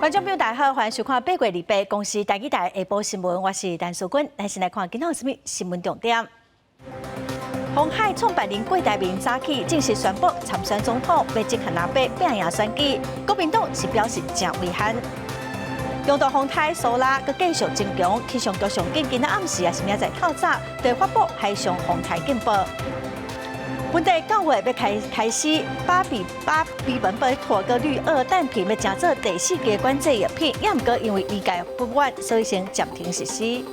觀眾朋友大家好，歡迎收看8月28公視台語台下晡新聞，我是陳淑君。咱先來看今仔有啥物新聞重點。鴻海創辦人郭台銘早起正式宣布參選總統，欲整合藍白拚贏選舉。國民黨是表示誠遺憾。中度風台蘇拉閣繼續增強，氣象局上緊今仔暗時抑是明仔載透早，就會發布海上風台警報。本地9月欲開始，巴比苯妥閣氯噁氮平欲成做第四支管制藥品，也毋過因為醫界不滿，所以先暫停實施。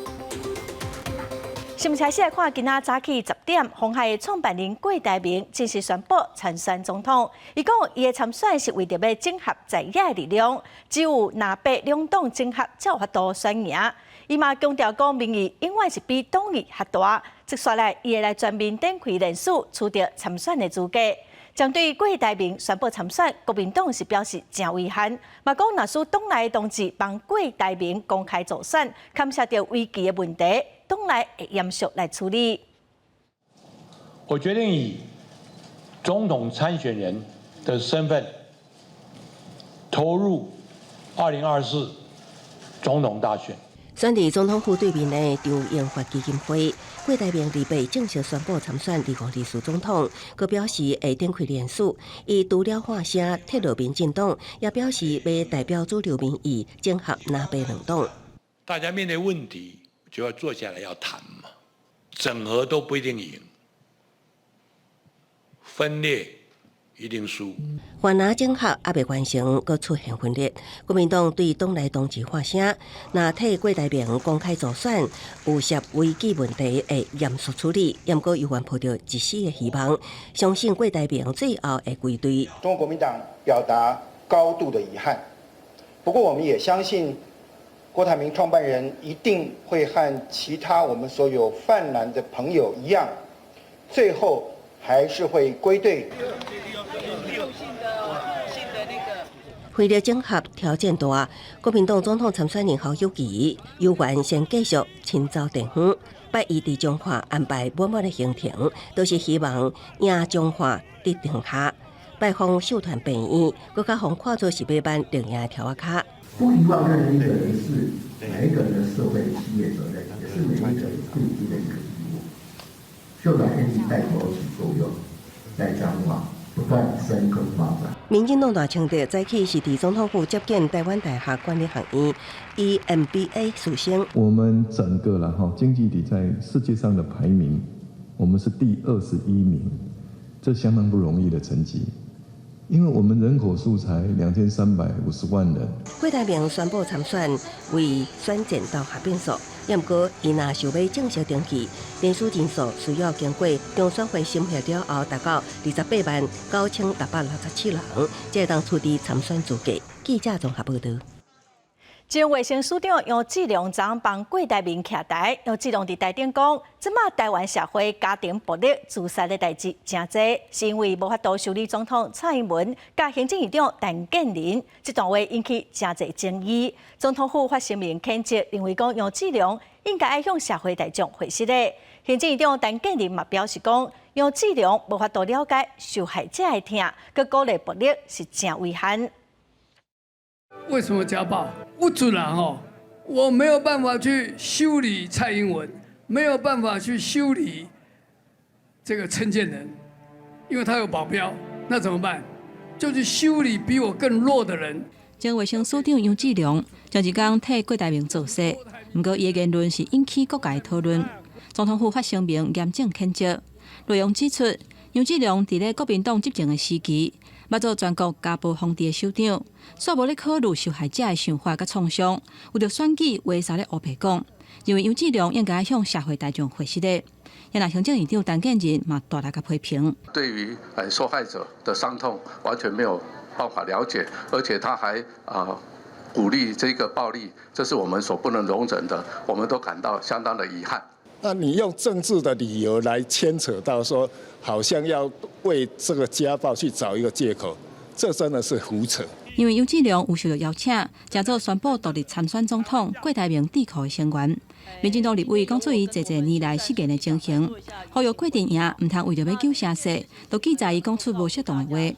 新聞開始來看，今仔早起10點，鴻海創辦人郭台銘正式宣布參選總統。伊講，伊的參選是為著欲整合在野的力量，只有藍白兩黨整合才有法度選贏。伊嘛強調講，民意永遠是比黨意較大。接下來，伊會來全面展開連署，取得參選的資格。針對郭台銘宣布參選，國民黨是表示誠遺憾，嘛講若使黨內同志幫郭台銘公開助選，牽涉著違紀的問題，黨內會嚴肅來處理。我決定以總統參選人的身份投入2024總統大選。選佇總統府對面的張榮發基金會，郭台銘禮拜正式宣布參選2024總統，閣表示會展開連署。伊除了喊聲鐵落民進黨，也表示欲代表主流民意，整合藍白兩黨。大家面對問題就要坐下來要談嘛，整合都不一定贏，分裂一定輸。泛藍整合猶未完成，閣出現分裂。國民黨對黨內同志發聲，若替郭台銘公開助選，有涉違紀問題會嚴肅處理。毋過猶原抱著一絲的希望，相信郭台銘最後會歸隊。中國國民黨表達高度的遺憾，不過我們也相信郭台銘創辦人一定會和其他我們所有泛藍的朋友一樣，最後還是會歸隊。為了整合挑戰大，國民黨總統參選人侯友宜猶原先繼續親走地方，拜一佇彰化安排滿滿的行程，都是希望贏彰化得天下。拜訪秀團病院，閣較予看做是欲挽綠營的柱仔跤。不遺忘任何一個人，是每一個人的社會企業責任，也是每一個人盡心的一個義務。秀團願意帶頭起作用，在彰化不斷深耕發展。民進黨賴清德早起是佇總統府接見臺灣大學管理學院 EMBA 師生。我們整個啦哈經濟體在世界上的排名，我們是第21名，這相當不容易的成績。因為我們人口數才2350萬人。郭台銘宣布參選，為選戰留下變數。毋過，伊若想欲正式登記，連署人數需要經過中選會審核了後，達到28萬9667人，才會當取得參選資格。記者綜合報道。前衛生署長楊志良昨幫郭台銘徛台，楊志良佇台頂講，這馬台灣社會家庭暴力、自殺的代誌誠濟，是因為無法度修理總統蔡英文佮行政院長陳建仁，這段話引起誠濟爭議。總統府發聲明譴責，認為講楊志良應該愛向社會大眾解釋的。行政院長陳建仁嘛表示講，楊志良無法度了解受害者的疼，閣鼓勵暴力是誠遺憾。為什麼家暴？不准啊！吼，我沒有辦法去修理蔡英文，沒有辦法去修理這個陳建仁，因為他有保鏢，那怎麼辦？就去修理比我更弱的人。前衛生署長楊志良前一工替郭台銘造勢，毋過伊的言論是引起各界討論。總統府發聲明嚴正譴責，內容指出楊志良佇咧國民黨執政的時期，捌做全國家暴防治的首長，煞無咧考慮受害者的想法佮創傷，為著選舉話煞咧烏白講，認為楊志良應該向社會大眾解釋的。也若行政院長陳建仁嘛大力共批評。對於受害者的傷痛完全沒有辦法了解，而且他還鼓勵這個暴力，這是我們所不能容忍的，我們都感到相當的遺憾。那你用政治的理由來牽扯到說，好像要為這個家暴去找一個借口，這真的是胡扯。因為楊志良有受到邀請，成做宣布獨立參選總統郭台銘智庫的成員。民進黨立委講出伊濟濟年來失言的情形，呼籲郭陣營毋通為著欲救聲勢，就記載伊講出無適當的話。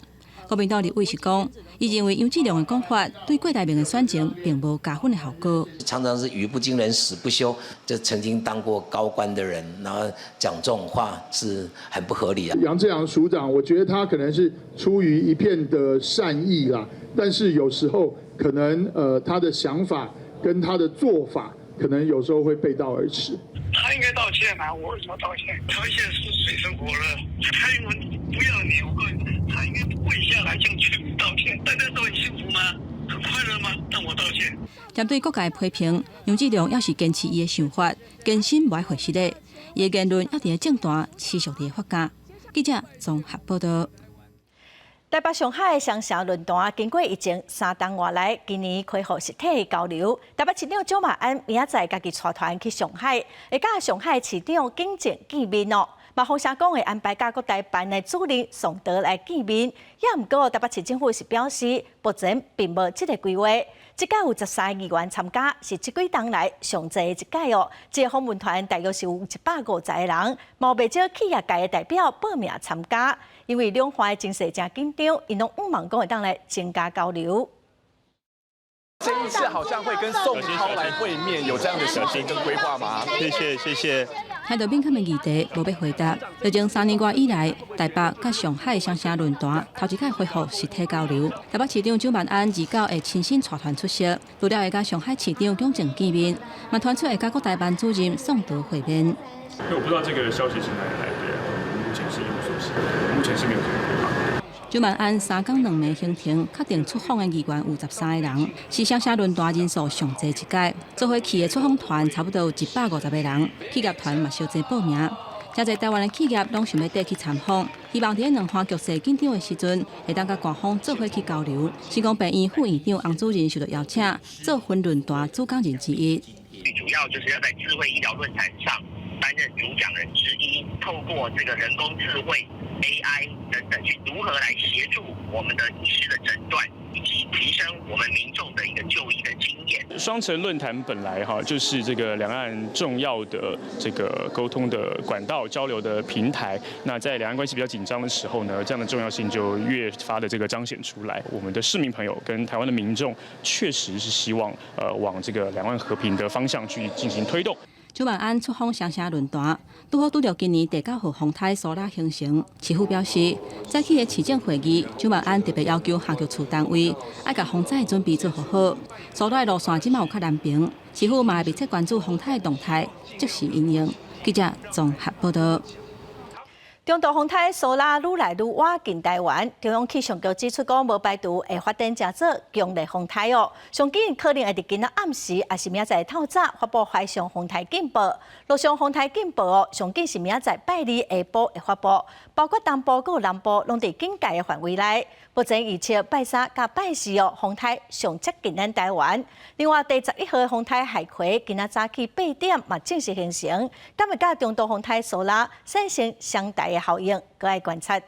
國民黨立委是講，伊認為楊志良的講法對郭台銘的選情並無加分的效果。常常是語不驚人死不休，就曾經當過高官的人，然後講這種話是很不合理啊。楊志良署長，我覺得他可能是出於一片的善意啦，但是有時候可能他的想法跟他的做法，可能有時候會背道而馳。他應該道歉啊！我為什麼道歉？他現在是水深火熱，蔡英文不要臉，我告訴你，他應該跪下來向全民道歉。大家都很幸福嗎？很快樂嗎？讓我道歉。針對各界批評，楊志良猶是堅持伊的想法，堅信無愛回失的。伊的言論猶佇咧政壇持續佇咧發酵。記者綜合報道。台北上海雙城論壇經過疫情3冬外來，今年恢復實體交流。台北市長蔣萬安明仔載家己帶團去上海，會佮上海市長景正見面哦。嘛，風聲講會安排佮國台辦的主任宋濤來見面。也毋過台北市政府是表示，目前並無這个規劃。這屆有13個議員參加，是這幾冬來上濟的一屆哦。這個訪問團大約是有150個人，嘛有袂少企業界的代表報名參加。因為兩岸的情勢誠緊張，𪜶攏向望講會當來增加交流。這一次好像會跟宋濤來會面，有這樣的行程跟規劃嗎？謝謝，謝謝。聽到敏感的議題，無欲回答。就從3年外以來，台北佮上海雙城論壇頭一擺恢復實體交流。台北市長蔣萬安29會親身帶團出席，除了會佮上海市長景正見面，嘛傳出會佮國台辦主任宋濤會面。因為我不知道這個消息是哪裡來的，目前是一無所知，目前是沒有這個規劃。蔣萬安3工2暝行程，確定出訪的議員有13個人，是雙城論壇人數上濟一屆。做伙去的出訪團差不多有150個人，企業團嘛相濟報名。誠濟台灣的企業攏想欲綴去參訪，希望佇咧兩岸局勢緊張的時陣，會當佮官方做伙去交流。新光病院副院長洪主任受到邀請，做分論壇主講人之一。最主要就是要在智慧醫療論壇上擔任主講人之一，透過這個人工智慧 AI 等等，去如何來協助我們的醫師的診斷，以及提升我們民眾的一個就醫的經驗。雙城論壇本來哈就是這個兩岸重要的這個溝通的管道、交流的平台。那在兩岸關係比較緊張的時候呢，這樣的重要性就越發的這個彰顯出來。我們的市民朋友跟台灣的民眾確實是希望往這個兩岸和平的方向去進行推動。蔣萬安出訪雙城論壇，拄好拄著今年第九號風颱蘇拉形成。市府表示，早起的市政會議，蔣萬安特別要求轄局處單位愛共風災準備做好好。蘇拉的路線這馬有較難平，市府嘛會密切關注風颱的動態，即時因應。記者綜合報道。中度風颱蘇拉愈來愈倚近台灣，中央氣象局指出講，無排除會發展成做強烈風颱哦。上緊可能會佇今仔暗時，抑是明仔載透早發布海上風颱警報。陸上風颱警報哦，上緊是明仔載拜二下晡會發布，包括東部佮南部攏佇警戒的範圍內。目前預測拜三佮拜四哦，風颱上接近咱台灣。另外，第11號的風颱海葵今仔早起8點嘛正式形成，敢會佮中度風颱蘇拉產生相同的效應，閣愛觀察。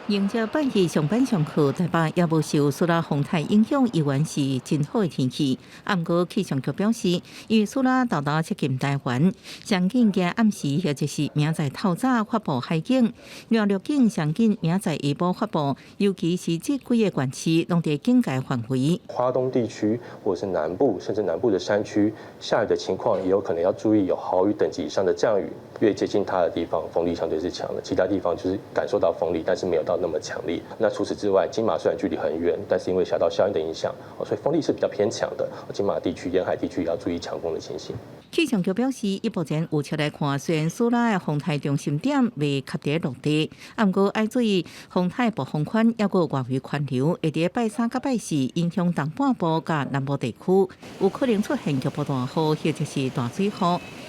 迎接拜二上班上課，台北猶無受蘇拉風颱影響，依然是真好的天氣。毋過氣象局表示，因為蘇拉沓沓接近台灣，上緊今暗時或者是明仔透早發布海警，另外陸警上緊明仔下晡發布，尤其是這幾個縣市攏佇警戒範圍。花東地區或者是南部，甚至南部的山區下雨的情況，也有可能要注意有豪雨等級以上的降雨。越接近它的地方，風力相對是強的；其他地方就是感受到風力，但是沒有到那麼強烈。那除此之外，金馬雖然距離很遠，但是因為狹道效應的影響，所以風力是比較偏強的。金馬地區、沿海地區也要注意強風的情形。氣象局表示，以目前預測來看，雖然蘇拉的風颱中心點未卡佇陸地，毋過愛注意風颱暴風圈猶閣外圍環流，會佇拜三佮拜四影響東半部佮南部地區，有可能出現局部大雨或者是大水雨。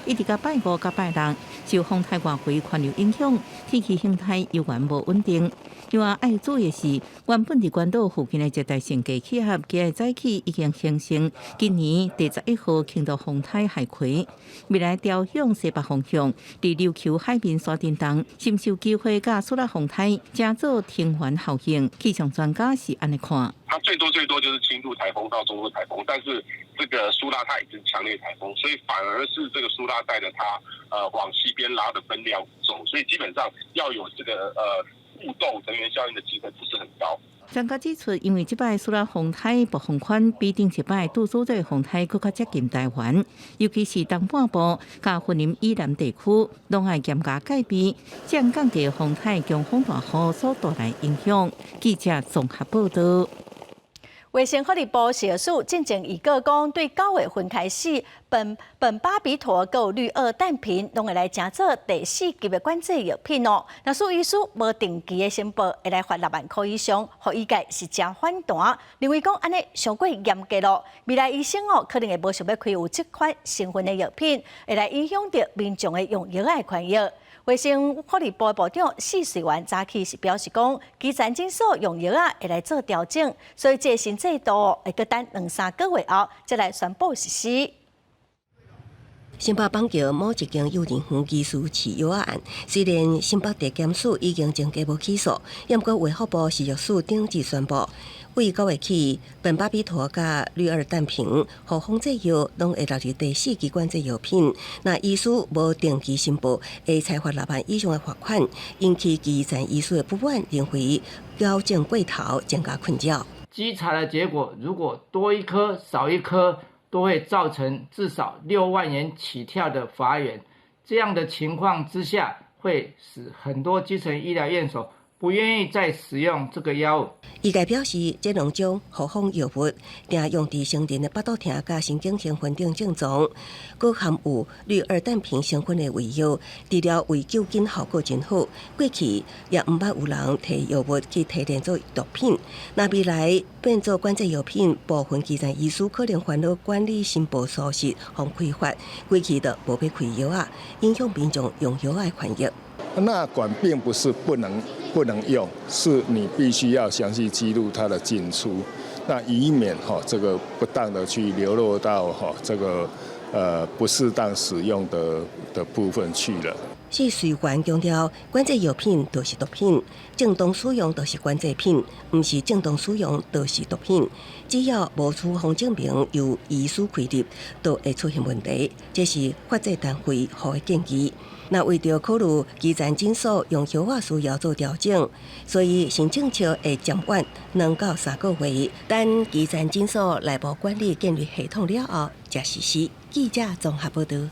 一直到拜五佮拜六，受風颱外圍環流影響，天氣形態猶原無穩定。另外愛注意的是，原本佇關島附近的熱帶性低氣壓，今日早起已經形成今年第11號輕度風颱海葵，未來調向西北方向，佇琉球海面煞振動，是毋是有機會佮蘇拉風颱成做烴援效應？氣象專家是按呢看。它最多最多就是輕度颱風到中度颱風，但是這個蘇拉它已經強烈颱風，所以反而是這個蘇拉帶著它往西邊拉的分量走，所以基本上要有這個互動藤原效應的機會不是很高。專家指出，因為這擺蘇拉風颱暴風圈比頂一擺杜蘇芮風颱閣較接近台灣，尤其是東半部佮雲林以南地區，攏愛嚴加戒備，才降低風颱強風大雨所帶來影響。記者綜合報道。衛生福利部食藥署進前預告講，對9月份開始，苯苯巴比妥佮氯二氮平攏會來成做第四級的管制藥品哦。若是醫師無定期的申報，會來罰6萬箍以上，予醫界是誠反彈，認為講按呢傷過嚴格咯。未來醫生哦可能會無想欲開有這款成分的藥品，會來影響著民眾的用藥的權益。衛生福利部部長謝瑞元早起是表示講，基層診所用藥仔會來做調整，所以這個新制度會閣等兩三個月後才來宣布實施。新北板橋某一間幼兒園疑似飼藥案，雖然新北地檢署已經增加無起訴，毋過衛福部食藥署頂日宣布，對9月起，苯巴比妥佮氯二氮平、予仿製藥攏會納入第四級管制藥品。若醫師無定期申報，會裁罰6萬以上的罰款，引起基層醫師的不滿，認為矯正過頭，增加困擾。稽查的結果，如果多一顆少一顆，都會造成至少6萬元起跳的罰鍰。這樣的情況之下，會使很多基層醫療院所不願意再使用這個藥物。醫界表示，這兩種複方藥物，定用佇成人的腹肚疼佮神經興奮等症狀，閣含有氯二氮平成分的胃藥，治療胃救緊效果真好。過去也毋捌有人提藥物去提煉做毒品。若未來變做管制藥品，部分基層醫師可能煩惱管理申報疏失，予開罰，規氣就無欲開藥仔，影響民眾用藥的權益。納管並不是不能用，是你必須要詳細記錄它的進出，那以免哈這個不當的去流落到哈這個不適當使用的部分去了。謝瑞元強調，管制藥品就是毒品，正當使用就是管制品，毋是正當使用就是毒品。只要無處方證明由醫師開立，就會出現問題。這是法制單位予的建議。若為著考慮基層診所用藥仔需要做調整，所以新政策會暫緩2到3個月，等基層診所內部管理建立系統了後，才實施。記者綜合報道。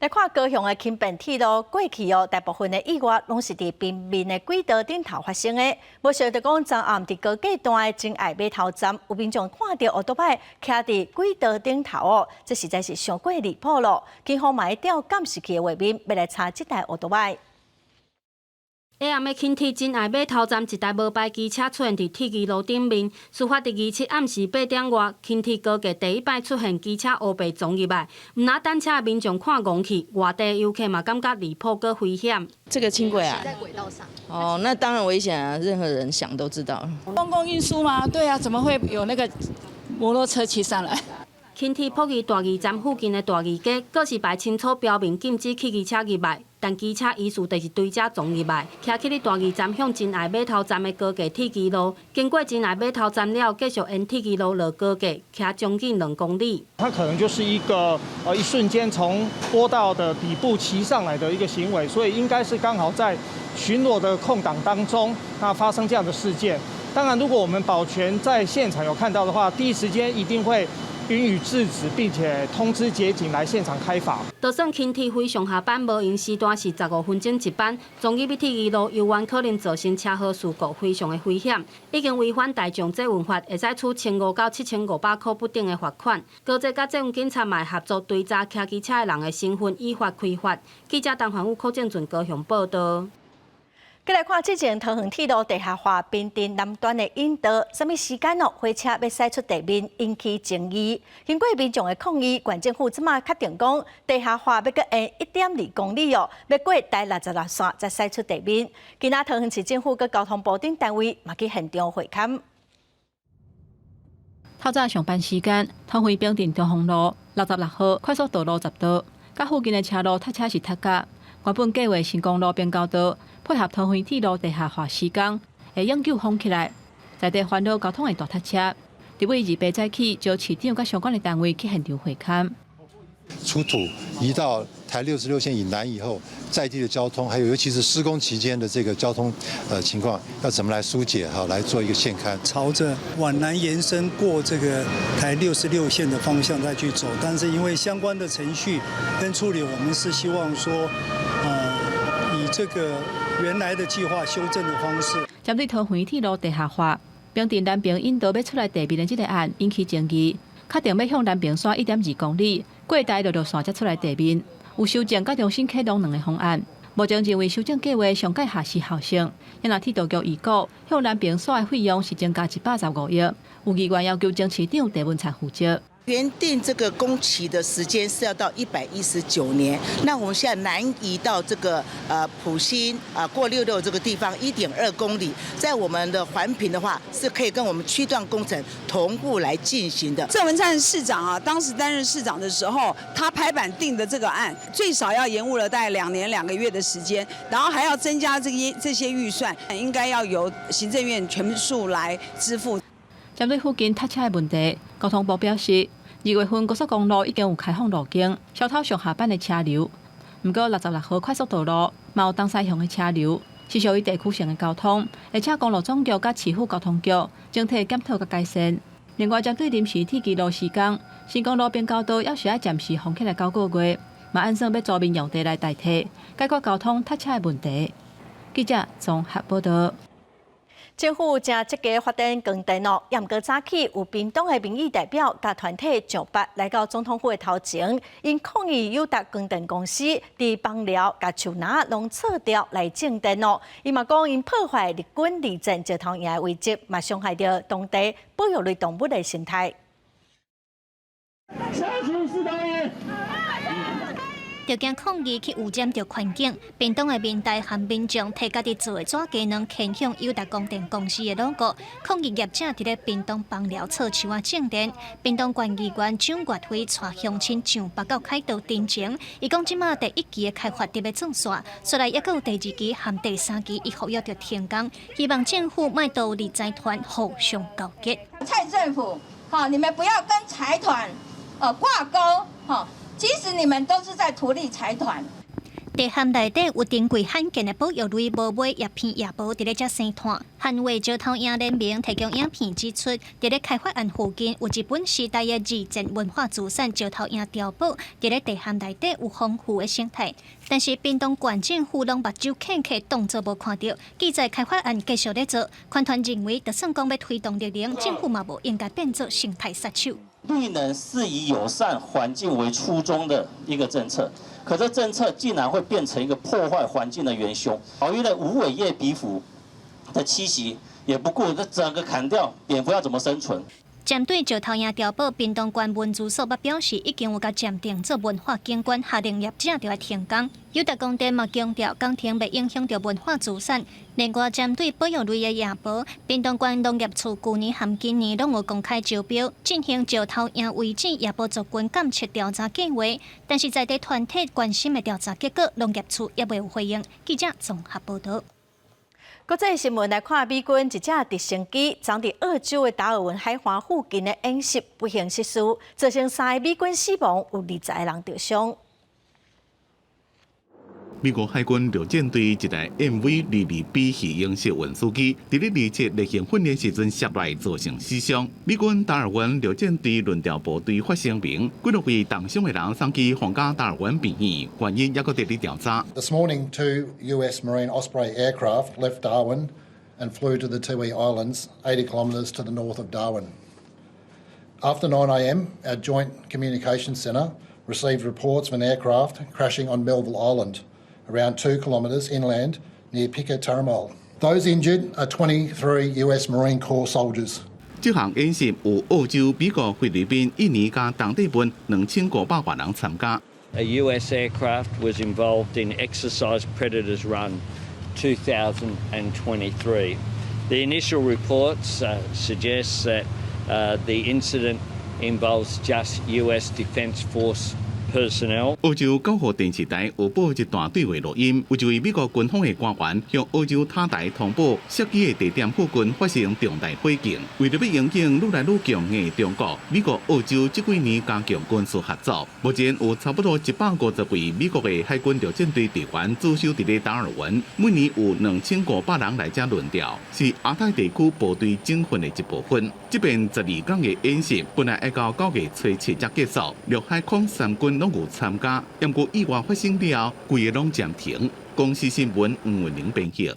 來看高雄的輕便鐵路，過去哦，大部分的意外攏是佇平面的軌道頂頭發生的。無想著講，昨暗佇高架段的真愛碼頭站，有民眾看著歐多擺徛佇軌道頂頭哦，這實在是傷過離譜咯。警方嘛會調監視器的畫面，欲來查這台歐多擺。下暗的輕鐵真愛碼頭站一台無牌機車出現佇鐵支路頂面，事發佇27暗時8點外，輕鐵高架第一擺出現機車烏白撞入來，毋但等車的民眾看戇去，外地遊客嘛感覺離譜閣危險。這個輕軌啊，在軌道上。哦，那當然危險啊！任何人想都知道。公共運輸嗎？對啊，怎麼會有那個摩托車騎上來？輕鐵埔基大義站附近的大義街，告示牌清楚標明禁止汽機車入來，但機車疑似就是對遮撞入來，騎去咧大義站向真愛碼頭站的高架鐵支路，經過真愛碼頭站了，繼續沿鐵支路落高架，騎將近2公里。它可能就是一個一瞬間從坡道的底部騎上來的一個行為，所以應該是剛好在巡邏的空檔當中，那發生這樣的事件。當然，如果我們保全在現場有看到的話，第一時間一定會予以制止，並且通知捷警來現場開罰。就算輕鐵非上下班無閒時段是15分鐘一班，撞入去鐵支路，猶原可能造成車禍事故，非常的危險。已經違反大眾捷運法，會使處1500到7500箍不等的罰款。高鐵佮捷運警察嘛會合作追查騎機車的人的身份，依法開罰。記者陳環宇、柯正俊高雄報道。閣來看，之前桃園鐵路地下化平鎮南端的引道，啥物時間哦？火車欲駛出地面，引起爭議。經過民眾的抗議，縣政府這馬確定講，地下化欲閣延1.2公里哦，欲過台66線才駛出地面。今仔桃園市政府佮交通部等單位嘛去現場會勘。透早上班時間，桃園平鎮中風路66號快速道路10道，佮附近的車路塞車是塞甲。原本計劃新公路平交道配合桃園鐵路地下化施工，會永久封起來，在地煩惱交通的大塞車。佇尾28早起，招市長佮相關的單位去現場會勘。出土移到台66線以南以後，在地的交通，還有尤其是施工期間的這個交通情況，要怎麼來疏解哈，來做一個現勘。朝着往南延伸過這個台66線的方向再去走，但是因為相關的程序跟處理，我們是希望說，以這個原來的計劃修正的方式。針對桃園鐵路地下化，平鎮南平引道欲出來地面的這個案引起爭議，確定欲向南平徙1.2公里，過台六六線才出來地面，有修正佮重新啟動兩个方案。目前認為修正計劃上蓋下時效性，若鐵道局預估向南平徙的費用是增加115億，有議員要求前市長鄭文燦負責。原定這個工期的時間是要到119年，那我們現在南移到這個埔心啊過六六這個地方1.2公里，在我們的環評的話是可以跟我們區段工程同步來進行的。鄭文燦市長啊，當時擔任市長的時候，他拍板定的這個案，最少要延誤了大概2年2個月的時間，然後還要增加這些預算，應該要由行政院全數來支付。針對附近塞車的問題，交通部表示，2月份高速公路已經有開放路徑，疏導上下班的車流。毋過66號快速道路嘛有東西向的車流，是屬於地區性的交通，而且公路總局佮市府交通局整體檢討佮改善。另外，針對臨時鐵支路施工，新公路平交道猶是愛暫時封起來9個月，嘛按算欲租民用地來代替，解決交通塞車的問題。記者綜合報道。政府正積極發展光電哦，毋過早起有屏東的民意代表佮團體上百來到總統府的頭前，𪜶抗議友達光電公司佇枋寮共樹林攏鑿掉來種電哦。伊嘛講𪜶破壞日軍二戰石頭營的遺跡，嘛傷害著當地保育類動物的生態。消除石頭營。著驚抗議去污染著環境，屏東的民代和民眾提家己做的紙雞卵，牽向友達光電公司的 logo，抗議業者佇咧屏東枋寮鑿樹仔種電。屏東縣議員蔣岳飛帶鄉親上百到凱道陳情，伊講這馬第一期的開發佇欲做煞，煞來猶閣有第二期和第三期伊合約就停工，希望政府莫導致財團互相勾結。蔡政府，哈，你們不要跟財團，掛鈎，哈。其實你們都是在圖利財團。地坎內底有珍貴罕見的保育類無尾葉片夜鴞佇咧遮生湠。捍衛石頭營聯盟提供影片指出，佇咧開發案附近有日本時代的二戰文化資產石頭營碉堡，佇咧地坎內底有豐富的生態。但是屏東縣政府攏目睭看看，當作無看著。記載開發案繼續咧做，團體認為，就算講欲推動綠能，政府嘛無應該變做生態殺手。綠能是以友善環境為初衷的一個政策，可這政策竟然會變成一個破壞環境的元兇。保育類無尾葉鼻蝠的棲息也不顧，這整個砍掉，蝙蝠要怎麼生存？針對石頭營碉堡，屏東縣文資所捌表示，已經有共暫定做文化景觀，下令業者著愛停工。友達光電嘛強調，工程袂影響著文化資產。另外，針對保育類的夜鴞，屏東縣農業處舊年和今年攏有公開招標，進行石頭營遺址夜鴞族群監測調查計劃，但是在地團體關心的調查結果，農業處猶未有回應。記者綜合報道。國際新聞來看，美軍一架直升機昨佇澳洲的達爾文海灣附近的演習不幸失事，造成三个美軍死亡，有20個人著傷。美國海軍陸戰隊一台 MV-22B 魚鷹式運輸機，佇咧二七例行訓練時陣摔落，造成死傷。美軍達爾文陸戰隊輪調部隊發聲明，幾落位重傷的人送去皇家達爾文病院，原因猶閣佇咧調查。 This morning, two US Marine Osprey aircraft left Darwin and flew to the Tiwi Islands, 80 kilometres to the north of Darwin. After 9 a.m., our Joint Communications Centre received reports of an aircraft crashing on Melville Island, around 2 kilometres inland near Pico Tarimol. Those injured are 23 US Marine Corps soldiers. 這項演習有澳洲、美國、菲律賓、印尼佮當地本2500多人參加。 A US aircraft was involved in Exercise Predators Run 2023. The initial reports suggest that the incident involves just US Defence Force personnel. 澳洲九號電視台有播一段對話錄音，有一位美國軍方的官員向澳洲塔台通報，設置的地點附近發生重大火警。為著欲應對愈來愈強硬的中國，美國、澳洲這幾年加強軍事合作。目前有差不多150位美國的海軍陸戰隊隊員駐守佇咧達爾文，每年有2500人來遮輪調，是亞太地區部隊整訓的一部分。這遍12天的演習本來愛到9月初7才結束，陸海空三軍攏有參加，毋過意外發生了後，規个攏暫停。公視新聞黃文玲編譯。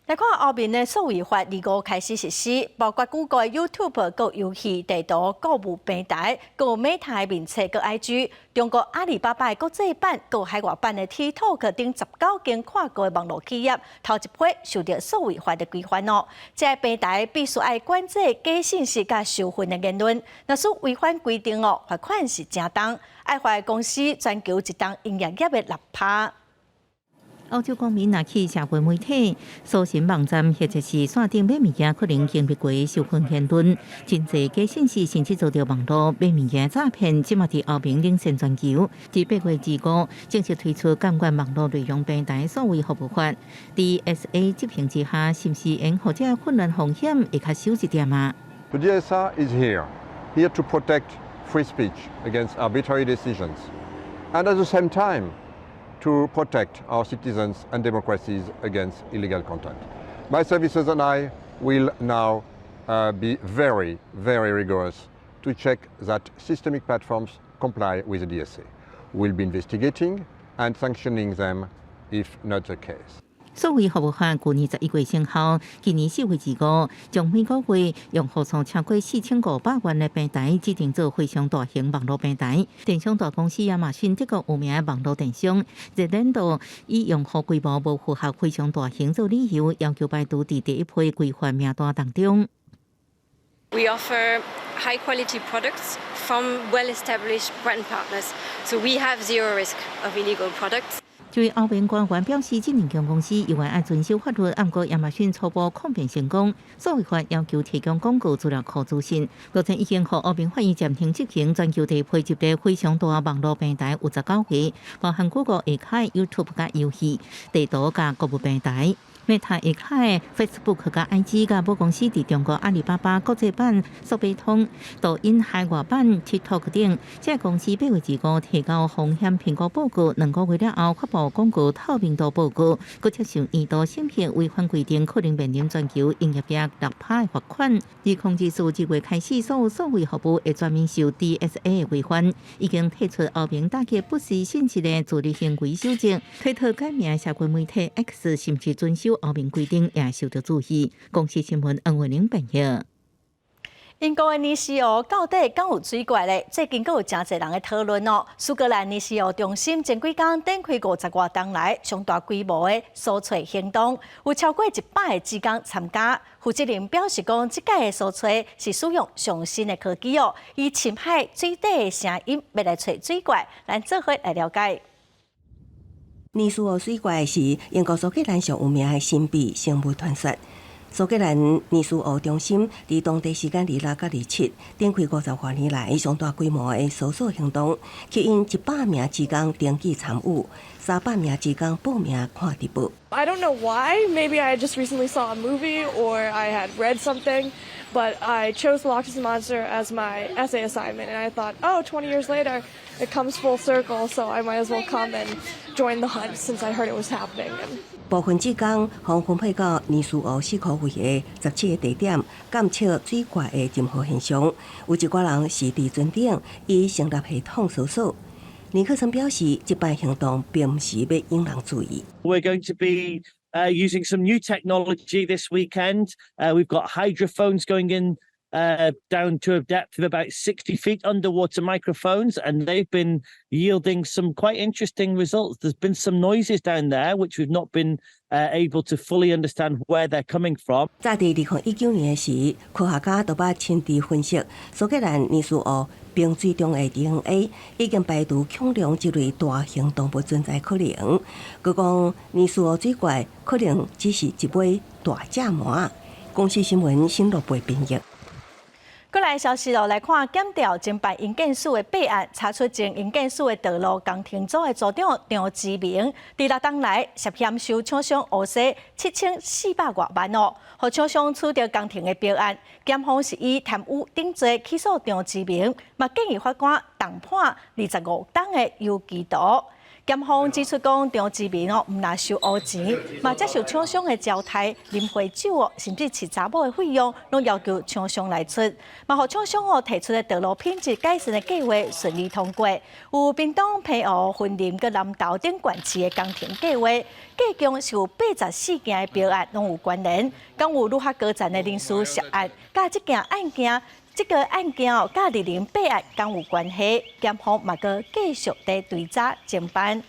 來看歐盟的數位法25開始實施，包括 Google、YouTube、閣遊戲、地圖、購物平台、閣 Meta 面冊、閣 IG、中國阿里巴巴的國際版、閣海外版的 TikTok 等19間跨國的網路企業，頭一批受著數位法的規範哦。這个平台必須愛管制假信息佮仇恨的言論，若是違反規定哦，罰款是誠重，愛罰公司全球一冬營業額的6%。歐洲公民若去社會媒體、搜尋網站或者是線頂買物件，可能經歷過仇恨言論，真濟假信息，甚至遭著網路買物件詐騙，這馬佇歐盟領先全球。佇8月25正式推出監管網路內容平台數位服務法，DSA 執行之下，是毋是會予這混亂風險會較少一點啊？ The DSA is here, here to protect free speech against arbitrary decisions, and at the same time, to protect our citizens and democracies against illegal content. My services and I will now be very, very rigorous to check that systemic platforms comply with the DSA. We'll be investigating and sanctioning them if not the case. 數位服務法舊年11月生效，今年4月25，將每個月用戶數超過4500萬的平台指定做非常大型網路平台。電商大公司亞馬遜這個有名的網路電商，熱鏈度以用戶規模無符合非常大型做理由，要求排除佇第一批規範名單當中。 We offer high quality products from well-established brand partners, so we have zero risk of illegal products. 這位歐盟官員表示，這兩間公司猶原愛遵守法律，毋過亞馬遜初步抗辯成功。數位法要求提供廣告資料庫資訊，目前已經予歐盟法院暫停執行。全球第批入列非常大網路平台有19個，包含 Google 下跤 YouTube 佮遊戲、地圖佮購物平台。Meta 下跤 Facebook 佮 IG 佮母公司佇中國阿里巴巴國際版速賣通、抖音海外版 TikTok 等，這个公司8月25提交風險評估報告，2個月了後發布廣告透明度報告，閣接受年度審核違反規定，可能面臨全球營業額6%的罰款。2024這月開始，所有數位服務會全面受 DSA 的規範，已經提出歐盟打擊不實信息的自律行為守則，推特改名社群媒體 X 是毋是遵守歐盟規定，也受到注意。公視新聞黃慧玲編譯。英國的尼斯湖到底敢有水怪咧？最近閣有誠濟人咧討論哦。蘇格蘭尼斯湖中心前幾工展開50外冬來上大規模的搜揣行動，有超過100個志工參加。負責人表示講，這擺的搜揣是使用上新的科技哦，以深海水底的聲音欲來揣水怪，咱做伙來了解。尼斯湖水怪是英國蘇格蘭上有名的神秘生物傳說。蘇格蘭尼斯湖中心佇當地時間26佮27，展開50外年來上大規模的搜索行動，吸引100名志工登記參與，300名志工報名看直播。 I don't know why. Maybe I just recently saw a movie or I had read something, but I chose the Loch Ness Monster as my essay assignment, and I thought, oh, 20 years later, it comes full circle, so I might as well come and join the hunt since I heard it was happening. 部分志工予分配到尼斯湖四箍圍的17個地點，監測水怪的任何現象。有一寡人是佇船頂以聲納系統搜索。尼克森表示，這擺行動並毋是欲引人注意。 We're going to be using some new technology this weekend. We've got hydrophones going in down to a depth of about 60 feet, underwater microphones, and they've been yielding some quite interesting results. There's been some noises down there which we've not been able to fully understand where they're coming from. 早佇2019年的時，科學家就捌親自分析蘇格蘭尼斯湖冰水中的 DNA，已經排除恐龍這類大型動物存在可能。閣講尼斯湖水怪可能只是一尾大蟄蟎。公視新聞新羅貝編譯。閣來消息囉，來看檢調偵辦營建署的弊案，查出前營建署的道路工程組的組長張之明，佇六冬來涉嫌收廠商烏踅7400外萬哦，予廠商取得工程的標案，檢方是以貪污等罪起訴張之明，嘛建議法官重判25冬的有期徒。檢方指出講，張之明哦，毋但收烏錢，嘛接受廠商的招待、啉花酒哦，甚至飼查某的費用，攏要求廠商來出，嘛予廠商哦提出的道路品質改善的計劃順利通過。有屏東、澎湖、雲林佮南投等縣市的工程計劃，計共是有84件的標案攏有關聯，敢有愈較高層的人士涉案，佮這件案件。這個案件哦，佮208案敢有關係？檢方嘛閣繼續佇追查偵辦。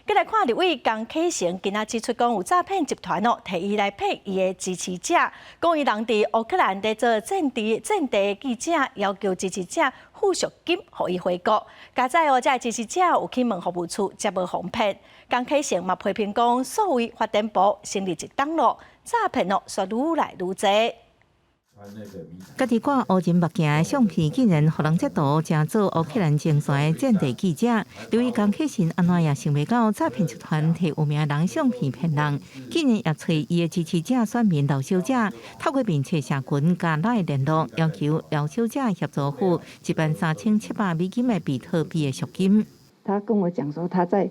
閣來看立委江啟臣今仔指出講，有詐騙集團哦，提伊來騙伊的支持者，講伊人佇烏克蘭佇做戰地戰地記者，要求支持者付贖金，予伊回國。佳哉哦，這个支持者有去問服務處，才無予騙。江啟臣嘛批評講，數位發展部成立一冬囉，詐騙哦，煞愈來愈濟。家己掛烏人目鏡的相片，竟然予人截圖，成做烏克蘭前線的戰地記者。由於江啟臣按怎也想袂到詐騙集團提有名人相片騙人，竟然也揣伊的支持者選民劉小姐，透過面冊社群佮 LINE 聯絡，要求劉小姐協助付13,700美金的比特幣的贖金。他跟我講說，他在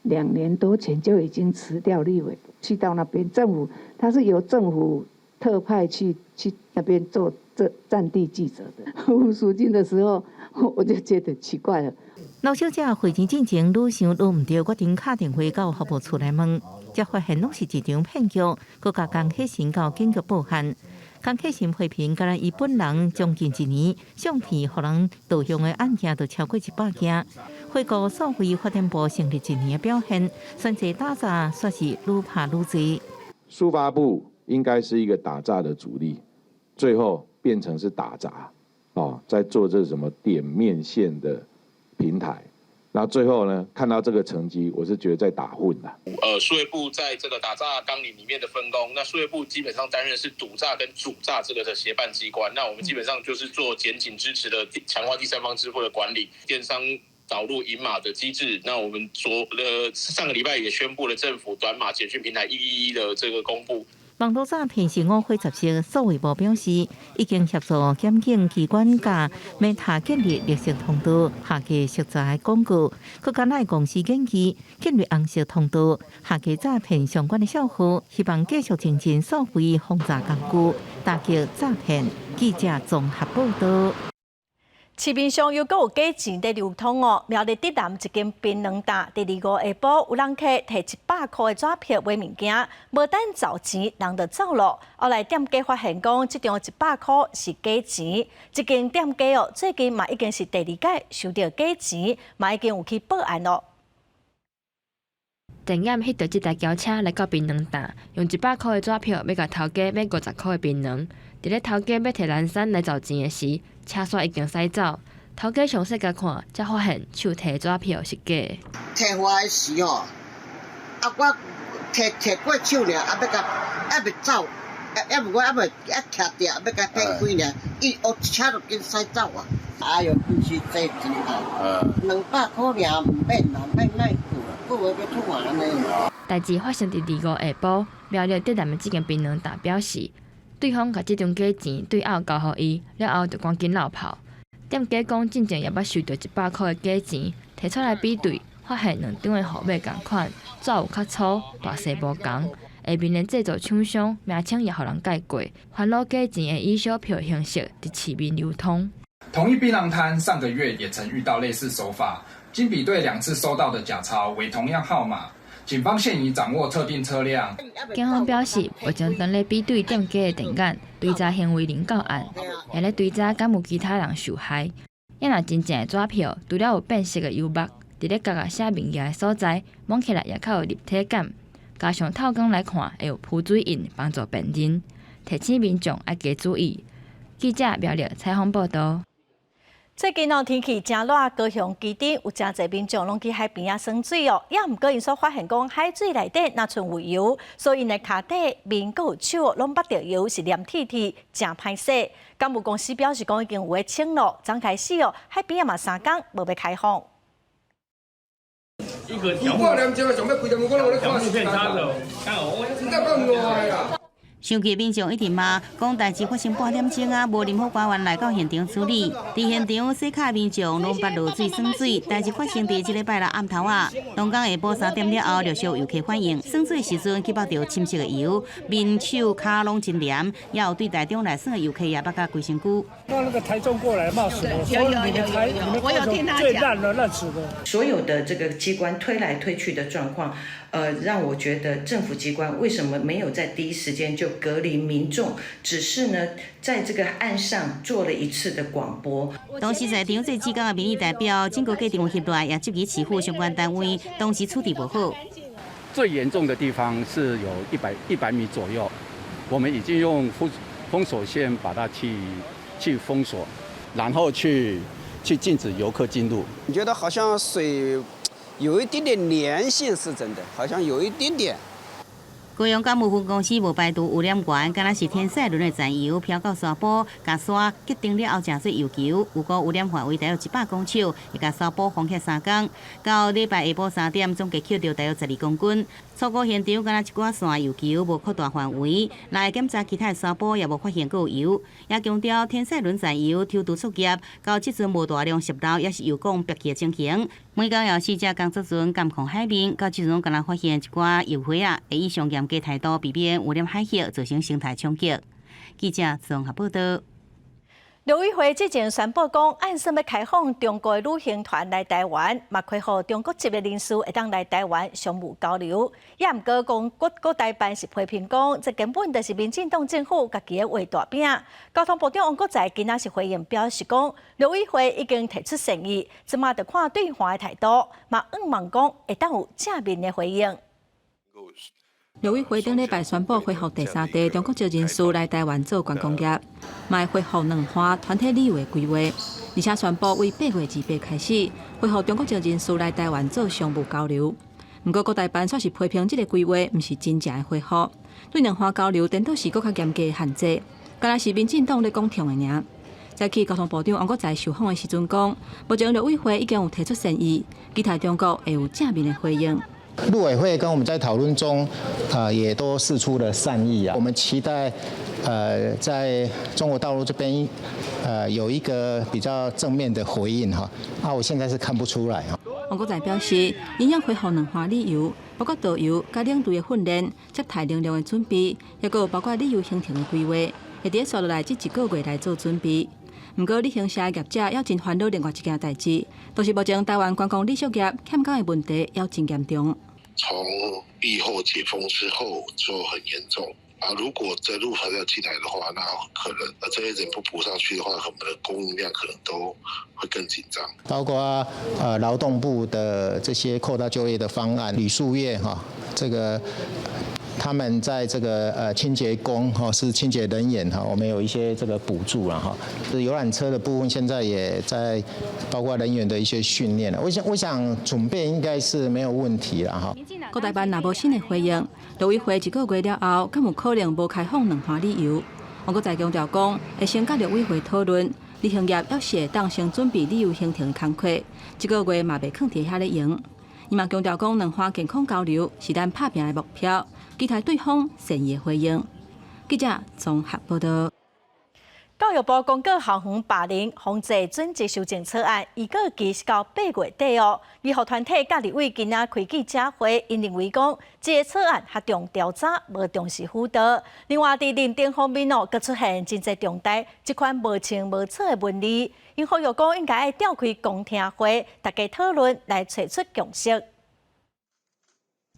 2年多前就已經辭掉立委，去到那邊政府，他是由政府特派去那邊做這戰地記者的。付贖金的時候，我就覺得奇怪了。劉小姐匯錢進前，愈想愈毋對，決定敲電話到服務處來問，才發現攏是一場騙局，閣共江啟臣到警局報案。江啟臣批評，敢若伊本人將近一年，相片予人盜用的案件就超過100件。回顧數位發展部成立一年的表現，選擇打詐煞是愈拍愈濟。數發部應該是一個打詐的主力，最後變成是打雜，哦，在做這什麼點面線的平台，那最後呢，看到這個成績，我是覺得在打混啦。數位部在這個打詐綱領裡面的分工，那數位部基本上擔任是堵詐跟主詐這個的協辦機關，那我們基本上就是做檢警支持的強化第三方支付的管理，電商導入隱碼的機制。那我們上個禮拜也宣布了政府短碼簡訊平台111的這個公布。網路詐騙是五花雜色，數位部表示已經協助檢警機關佮 Meta 建立綠色通道，下架熟知廣告，閣佮 LINE 公司研議建立紅色通道，下架詐騙相關的帳號，希望繼續精進數位防詐工具，打擊詐騙。記者綜合報道。市面上又閣有假錢佇流通哦。苗栗竹南一間檳榔擔，佇25下晡有人客提100箍的紙票買物件，無等找錢，人就走囉。後來店家發現講，這張100箍是假錢。這間店家哦，最近嘛已經是第二擺收著假錢，嘛已經有去報案囉。店員翕著這台轎車來到檳榔擔，用100箍的紙票欲共頭家買50箍的檳榔。佇咧頭家欲提籃桟來找錢的時，車煞已經駛走。頭家詳細共看，才發現手提的紙票是假的。提回來時吼，啊我提提過手爾，啊欲共猶未走，猶我猶未猶徛著，欲共轉開爾，伊哦車就緊駛走啊！哎喲，毋是濟錢啊，200箍爾毋免啦，免莫過，過會欲吐按呢。代誌發生佇25下晡，苗栗竹南的這間檳榔擔表示，對方共這張假錢對後交予伊，了後就趕緊落跑。店家講，進前也捌收著100箍的假錢，提出來比對，發現兩張的號碼仝款，紙有較粗，大細無仝。下面的製造廠商名稱也予人改過，煩惱假錢會以小票形式佇市面流通。同一檳榔攤上個月也曾遇到類似手法，經比對兩次收到的假鈔為同樣號碼。警方現已掌握特定車輛。警方表示，目前正咧比對店家的電眼，追查行為人到案，也咧追查敢有其他人受害。猶若真正的紙票，除了有變色的油墨，佇咧角仔寫物件的所在，摸起來也較有立體感。加上透光來看，會有浮水印，幫助辨認。提醒民眾愛加注意。記者苗栗採訪報道。最近哦，天氣誠熱，高雄旗津有誠濟民眾攏去海邊仔耍水哦。也毋過𪜶所發現講海水內底若賰有油，所以𪜶的跤底、面閣有手攏捌著油，是黏鐵鐵，誠歹洗。港務公司表示講已經有咧清咯，昨開始哦，海邊仔嘛三工無欲開放。一個半點鐘上欲開點，我攏咧看時間。真正講賴啦。生氣民眾一直罵，講代誌發生半點鐘啊，無任何官員來到現場處理。佇現場洗跤民眾攏捌落水耍水，代誌發生佇這禮拜六暗頭仔，當工下晡3點了後，陸續遊客反映，耍水時陣去捌著深色的油，面手跤攏真黏，也有對台中來耍的遊客也捌甲規身軀。那那個台中過來罵死我，說你們台你們高雄最爛了，爛死了。所有的這個機關推來推去的狀況，讓我覺得政府機關為什麼沒有在第一時間就隔離民眾，只是呢，在這個岸上做了一次的廣播。當時在場做志工的民意代表，整個過程有翕落來，也質疑市府相關單位當時處置無好。最嚴重的地方是有100米左右，我們已經用封鎖線把它去封鎖，然後去禁止遊客進入。你覺得好像水有一點點粘性是真的，好像有一點點。高雄港務分公司無排除污染源，敢若是天使輪的殘油飄到沙埔，共沙結定了後，成做油球。有估污染範圍大約100公尺，會共沙埔封起三工。到禮拜下晡3點，總計抾著大約12公斤。初步現場敢若一寡散油球，無擴大範圍。來檢查其他沙埔也無發現閣有油。也強調天使輪殘油抽除作業，到這陣無大量洩漏，抑是油管爆起的情形。每工有四隻工作船監控海面，到這陣敢若發現一寡油花仔，會以上嚴格態度避免污染海域造成生態衝擊。記者綜合報道。陸委會之前宣布講，按算欲開放中國的旅行團來台灣，嘛開放中國籍的人士會當來台灣商務交流。也毋過講國台辦是批評講，這根本就是民進黨政府家己咧畫大餅。交通部長王國材今仔是回應表示講，陸委會已經提出善意，這馬就看對方的態度，嘛向望講會當有正面的回應。陸委會頂禮拜宣布恢復第三地中國籍人士來台灣做觀光業，嘛會恢復兩岸團體旅遊的規劃，而且宣布為8月28開始恢復中國籍人士來台灣做商務交流。毋過國台辦卻是批評這个規劃毋是真正的恢復，對兩岸交流顛倒是閣較嚴格的限制，敢若是民進黨咧講創的爾。早起交通部長王國材受訪的時陣講，目前陸委會已經有提出善意，期待中國會有正面的回應。陸委會跟我們在討論中，也都釋出了善意啊。我們期待，在中國大陸這邊，有一個比較正面的回應哈。啊，我現在是看不出來哈。王國材表示，𪜶欲恢復兩岸旅遊，包括導遊佮領隊的訓練、接待能力的準備，抑閣有包括旅遊行程的規劃，會佇紲落來這一個月來做準備。毋過，旅行社業者猶真煩惱另外一件代誌，就是目前台灣觀光旅宿業欠工的問題猶真嚴重。從疫後解封之後就很嚴重啊！如果這陸團要進來的話，那可能這些人不補上去的話，我們的供應量可能都會更緊張。包括勞動部的這些擴大就業的方案，旅宿業哈，這個他們在這個清潔工哈是清潔人員哈，我們有一些這個補助了哈。遊覽車的部分現在也在包括人員的一些訓練。我想準備應該是沒有問題了哈。國台辦若無新的回應，陸委會一個月了後，敢有可能無開放兩岸旅遊？王國材強調講，會先佮陸委會討論，旅行業猶是會當先準備旅遊行程的工課，這個月嘛袂囥佇遐咧用。伊嘛強調講，兩岸健康交流是咱拍拚的目標，期待對方善意的回應。記者綜合報道。教育部公告校園霸凌防治準則修正草案，預告期是到8月底哦。醫護團體佮立委今仔開記者會，𪜶認為講，這个草案較重調查，無重視輔導。另外，佇認證方面哦，閣出現真濟重大這款無清無楚的文字，𪜶呼籲講應該愛召開公聽會，大家討論來揣出共識。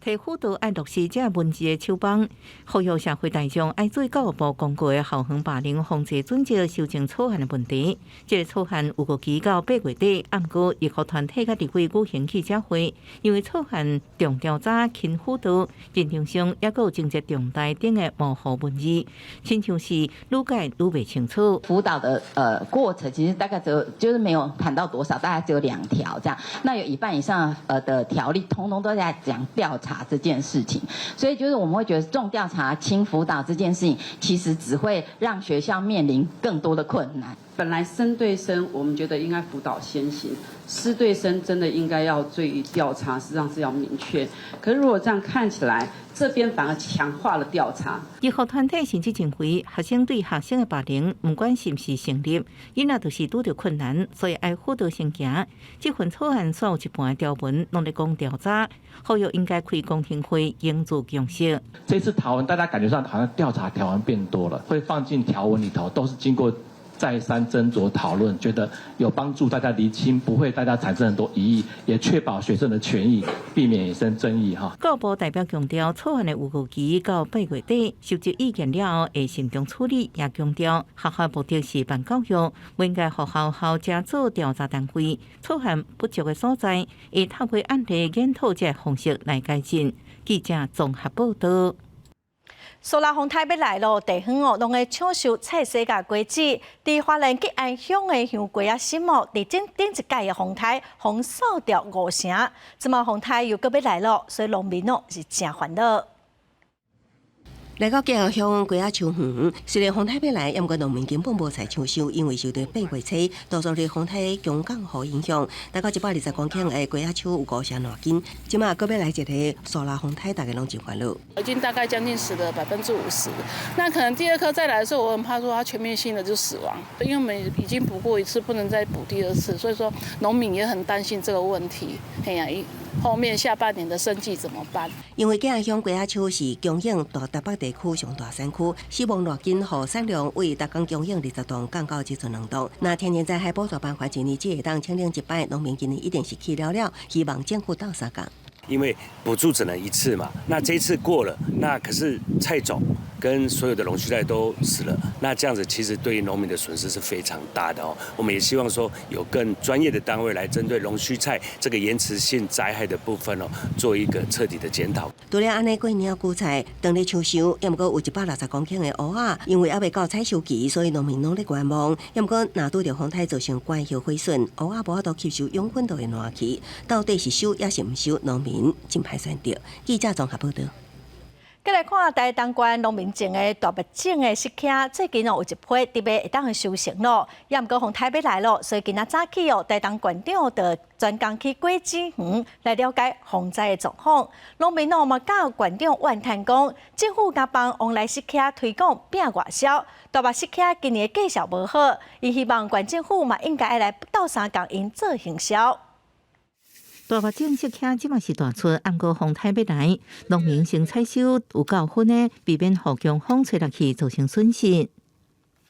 提輔導愛落實這文字的手放，呼籲社會大眾愛注意教育部公告的校園霸凌防治準則修正草案的問題。這個草案預期到8月底，毋過醫護團體佮立委舉行記者會，因為草案重調查輕輔導，認定上抑閣有情節重大等的模糊文字，親像是愈改愈袂清楚。輔導的過程其實大概只有就是沒有談到多少，大概只有兩條這樣。那有一半以上的條例，通通都在講調查這件事情，所以就是我們會覺得重調查輕輔導這件事情，其實只會讓學校面臨更多的困難。本來生對生，我們覺得應該輔導先行；師對生真的應該要對調查，實際上是要明確。可是如果這樣看起來，這邊反而強化了調查。醫護團體甚至認為，學生對學生的霸凌，毋管是毋是成立，囡仔就是拄著困難，所以愛輔導先行。這份草案所有一半的條文攏咧講調查，呼籲應該開公聽會，凝聚共識。這次條文大家感覺上好像調查條文變多了，會放進條文裡頭，都是經過再三斟酌討論，覺得有幫助大家釐清，不會大家產生很多疑義，也確保學生的權益，避免衍生爭議哈。教育部代表強調，草案的預告期到8月底，收集意見了後會慎重處理，也強調學校目的是辦教育，毋應該予學校加做調查單位。草案不足的所在，會透過案例研討這方式來改進。記者綜合報道。蘇拉風颱欲來囉，地方哦，攏會搶收菜蔬佮果子。佇花蓮吉安鄉的香瓜仔心哦，佇頂頂一屆的風颱，予掃掉五成。這馬風颱又閣欲來囉，所以農民哦是誠煩惱。來到吉安鄉瓜仔樹園，雖然風颱欲來，毋過農民根本無菜搶收，因為受著8月初多數的風颱強降雨影響，大概120公頃的瓜仔樹有五成爛根。這馬閣欲來一个蘇拉風颱，大家攏真煩惱。已經大概將近死了50%，那可能第二顆再來的時候，我很怕說它全面性的就死亡，因為我們已經補過一次，不能再補第二次，所以說農民也很擔心這個問題。嘿呀，後面下半年的生計怎麼辦？因為吉安鄉瓜仔樹是供應大台北地區上大產區，死亡爛根予產量為逐工供應20噸降到只剩2噸。若天然災害補助辦法一年只會當請領一擺，農民今年一定是氣了了，希望政府鬥相共。因為補助只能一次嘛，那這一次過了，那可是菜種跟所有的龍鬚菜都死了，那這樣子其實對於農民的損失是非常大的哦。我們也希望說有更專業的單位來針對龍鬚菜這個延遲性災害的部分哦，做一個徹底的檢討。除了按呢過年韭菜，當咧秋收，猶毋過有160公頃的蚵仔，因為猶未到採收期，所以農民攏咧觀望。猶毋過若拄著風颱造成乾葉毀損，蚵仔無法度吸收養分就會爛去。到底是收抑是毋收，農民真歹選擇。記者綜合報道。閣來看台東縣農民種的大麥種的釋茄，最近哦有一批特別會當收成囉，猶毋過風颱欲來囉，所以今仔早起哦，台東縣長就專工去果子園來了解風災的狀況。農民哦嘛佮縣長怨嘆講，政府共幫旺來釋茄推廣摒外銷，大麥釋茄今年價數無好，伊希望縣政府嘛應該愛來鬥相共𪜶做行銷。大麥種釋茄這馬是大出，毋過風颱欲來，農民先採收有夠粉的，避免予強風吹落去造成損失。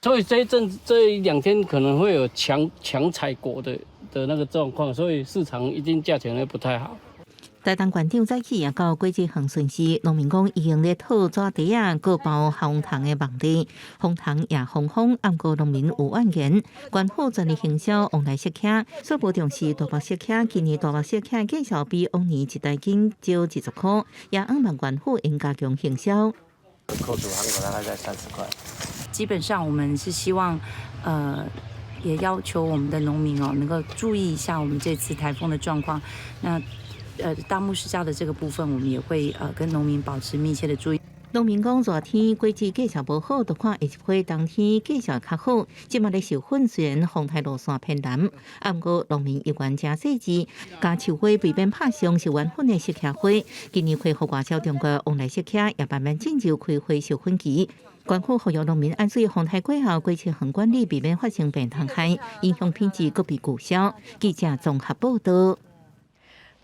所以這一陣這一兩天可能會有搶搶採果的那個狀況，所以市場一定價錢會不太好。台東縣長早起也到果子園巡視，農民講已經咧套紙袋仔，閣包風筒的網袋，風筒也防風，毋過農民有怨言，縣府全力行銷旺來釋茄，所無重視大麥釋茄，今年大麥釋茄價數比往年一大斤少20塊，也向望縣府應加強行銷。扣除行口大概在30塊。基本上我們是希望，也要求我們的農民哦，能夠注意一下我們這次颱風的狀況。那大木釋迦的這個部分，我們也會跟農民保持密切的注意。農民講熱天果子價數無好，就看下一批冬天價數較好。這馬咧授粉雖然風颱路線偏南，毋過農民猶原誠細緻，共樹花避免拍傷授完粉的釋茄花。今年恢復外銷中國旺來釋茄，也慢慢進入開花授粉期。縣府呼籲農民按水風颱過後，果子園管理，避免發生病蟲害，影響品質，閣被拒銷。記者綜合報道。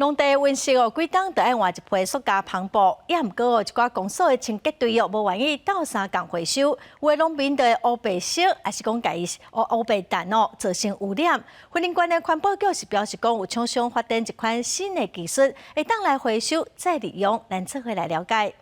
農地溫室哦，幾冬就愛換一批塑膠帆布，也毋過哦，一寡公所的清潔隊哦，無願意鬥相共回收，有的農民就會烏白燒，抑是講共伊烏白彈哦，造成污染。雲林縣的環保局是表示講，有廠商發展一款新的技術，會當來回收再利用，咱做伙來了解。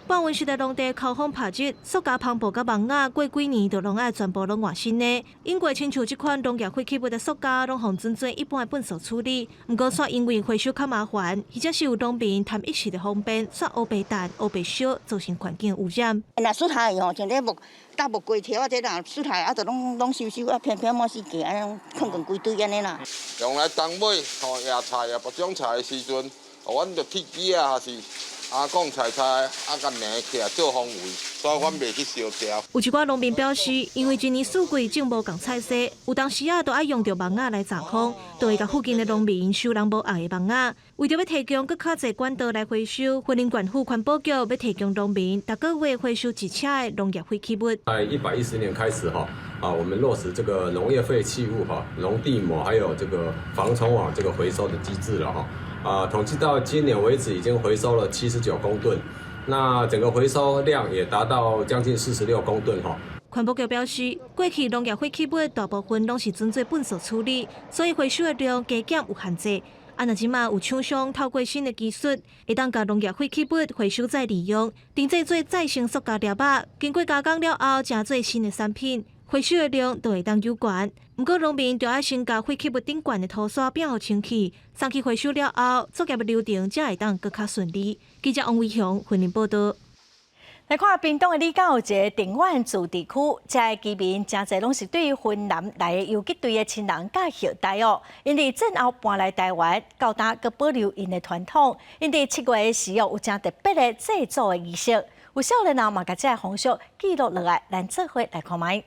半溫室的農地口風拍熱，塑膠帆布佮網仔，過幾年就攏愛全部攏換新的。英國親像這款農業廢棄物的塑膠，攏予轉做一般的糞埽處理。毋過，煞因為回收較麻煩，或者是有農民貪一時的方便，煞烏白彈、烏白燒，造成環境污染。若出海吼，像這木搭木瓜條啊，這若出海啊，就攏攏收收啊，偏偏滿四界按呢，囥佇規堆按呢啦。用來當尾吼，野菜啊、播種菜的時陣，阮就鐵機啊，還是阿講菜菜啊，共粘起來做防衛，所以阮袂去燒掉。有一寡農民表示，因為一年四季種無仝菜色，有當時仔都愛用著網仔來閘風，就會共附近的農民收人無愛的網仔。為著欲提供閣較濟管道來回收，雲林縣府環保局欲提供農民逐個月回收一車的農業廢棄物。在110年開始哈，啊，我們落實這個農業廢棄物哈、農地膜還有這個防蟲網這個回收的機制了哈。啊，統計到今年為止，已經回收了79公噸，那整個回收量也達到將近46公噸哈。環保局表示，過去農業廢棄物大部分攏是轉做糞埽處理，所以回收的量加減有限制。啊，若這馬有廠商透過新的技術，會當共農業廢棄物回收再利用，定製做再生塑膠粒仔，經過加工了後，成做新的產品，回收的量就會當有懸。毋過農民就愛先共廢棄物頂懸的塗沙摒予清氣，送去回收了後，作業的流程才會當閣較順利。記者王維雄雲林報道。來看屏東的里港有一个定遠自治區，遮的居民誠濟攏是對雲南來的游擊隊的親人佮後代哦。𪜶佇戰後搬來台灣，到今閣保留𪜶的傳統。𪜶佇7月的時哦，有誠特別的祭祖的儀式。有少年人嘛，共這个風俗記錄落來，咱做伙來看覓。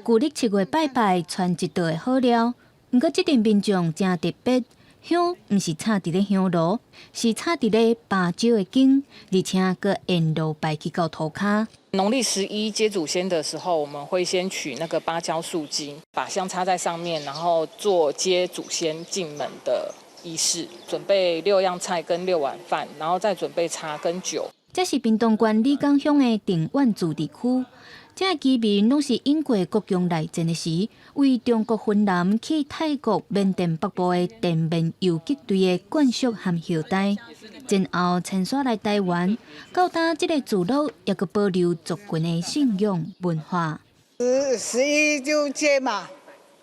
舊曆7月拜拜，傳一道的好料。毋過這陣民眾誠特別，香毋是插佇咧香爐，是插佇咧芭蕉的莖，而且閣沿路擺去到塗跤。農曆11接祖先的時候，我們會先取那個芭蕉樹莖，把香插在上面，然後做接祖先進門的儀式，準備六樣菜跟六碗飯，然後再準備茶跟酒。這是屏東縣里港鄉的定遠自治區。這个居民攏是經過國共內戰的時，為中國雲南去泰國緬甸北部的滇緬游擊隊的眷屬和後代，戰後遷徙來台灣，到今這个聚落猶閣保留族群的信仰文化。十一就接嘛，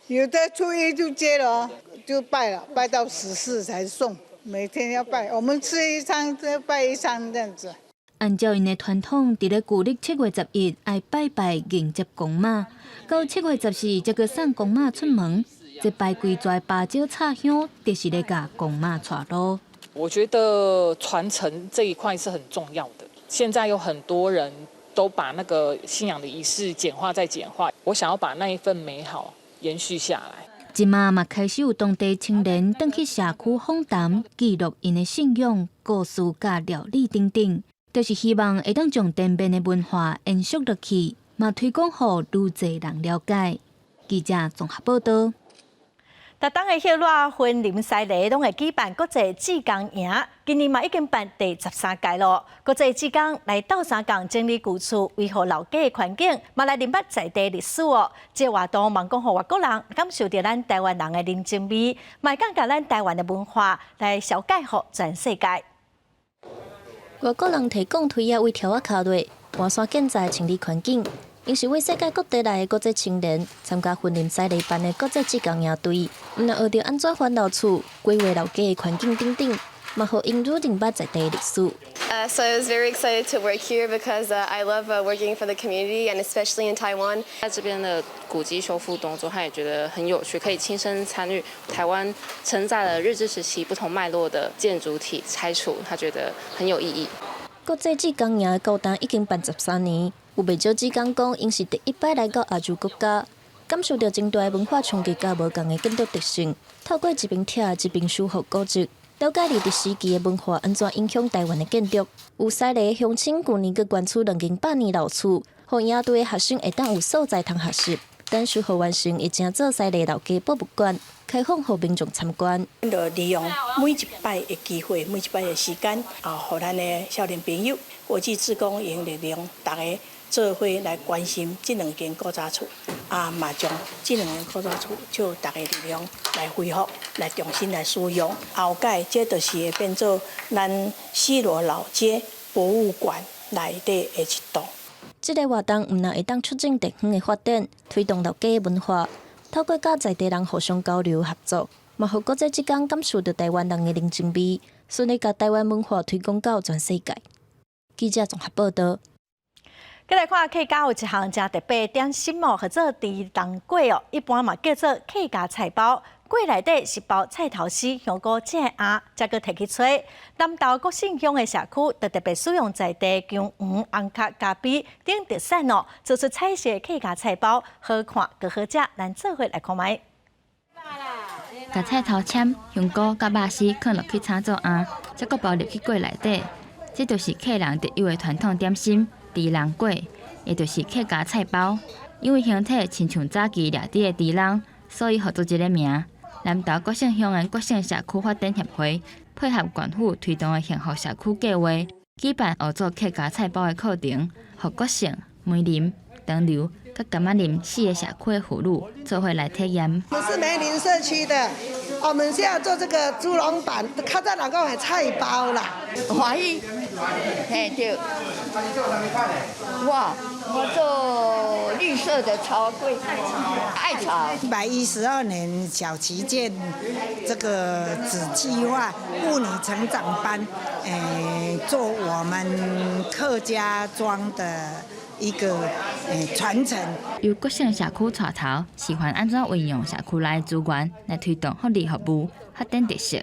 有的初一就接了，就拜了，拜到14才送，每天要拜，我們吃一餐就拜一餐這樣子。按照𪜶的傳統，佇咧舊曆7月11愛拜拜迎接公媽，到7月14則閣送公媽出門。這排規逝芭蕉插香，就是咧共公媽帶路。我覺得傳承這一塊是很重要的。現在有很多人都把那個信仰的儀式簡化再簡化，我想要把那一份美好延續下來。這馬嘛開始有當地青年轉去社區訪談，記錄𪜶的信仰故事佮料理等等。就是希望會當將滇緬的文化延續落去，嘛推廣予愈濟人了解。記者綜合報道。逐冬的歇熱，雲林西螺攏會舉辦國際志工營，今年嘛已經辦第13屆咯。國際志工來鬥相共整理舊厝，維護老街的環境，嘛來認捌在地歷史哦。這個活動嘛講予外國人感受著咱台灣人的人情味，嘛會當共咱台灣的文化來紹介予全世界。外國人提鋼推仔對柱仔跤落，搬山建材清理環境。𪜶是對世界各地來的國際青年，參加雲林西螺辦的國際志工營隊，毋但學著按怎翻老厝、規劃老街的環境等等，嘛予𪜶愈認捌在地的歷史。 So I was very excited to work here because I love working for the community and especially in Taiwan. 在這邊的古蹟修復動作，他也覺得很有趣，可以親身參與台灣承載了日治時期不同脈絡的建築體拆除，他覺得很有意義。國際志工營到今已經辦13年，有袂少志工講，𪜶是第一擺來到亞洲國家，感受著真大的文化衝擊佮無仝的建築特性。透過一邊拆一邊修復古蹟，了解日治時期的文化按怎影響台灣的建築。有西螺鄉親舊年閣捐出兩間百年老厝，予營隊的學生會當有所在通學習。等修復完成，會成做西螺老街博物館，吸開放予民眾參觀。就利用每一擺的機會，每一擺的時間啊，予咱的少年朋友、國際志工用力量，逐家做伙來關心這兩間古早厝，啊，嘛將這兩間古早厝借逐家力量來恢復、來重新來使用。後蓋這就是會變做咱西螺老街博物館內底的一棟。這个活動毋但會當促進地方的發展，推動老街文化，透過佮在地人互相交流合作，嘛予國際志工感受著台灣人的人情味，順利共台灣文化推廣到全世界。記者綜合報導。閣來看客家有一項誠特別點心哦，號做豬籠粿哦，一般嘛叫做客家菜包。粿內底是包菜頭絲、香菇、汫仔，才閣提去炊。南投國姓鄉的社區，就特別使用在地薑黃、紅殼、咖啡等特產哦，做出彩色客家菜包，好看閣好食。咱做伙來看覓。共菜頭籤、香菇佮肉絲囥落去炒做餡，才閣包入去粿內底。這就是客人特有的傳統點心——豬籠粿，也就是客家菜包。因為形體親像早期掠豬的豬籠，所以號做這个名。南投國姓鄉的國姓社區發展協會配合縣府推動的幸福社區計劃，舉辦學做客家菜包的課程，予國姓、梅林、長流、佮柑仔林四个社區的婦女做伙來體驗。我們是梅林社區的，我們是要做這個豬籠粄，較早人講的菜包啦。歡喜，嘿對。哇，我做綠色的草粿，艾草。112年小旗艦這個子計劃婦女成長班，做我們客家莊的一個傳承。由國姓社區帶頭示範按怎運用社區內資源來推動福利服務發展特色，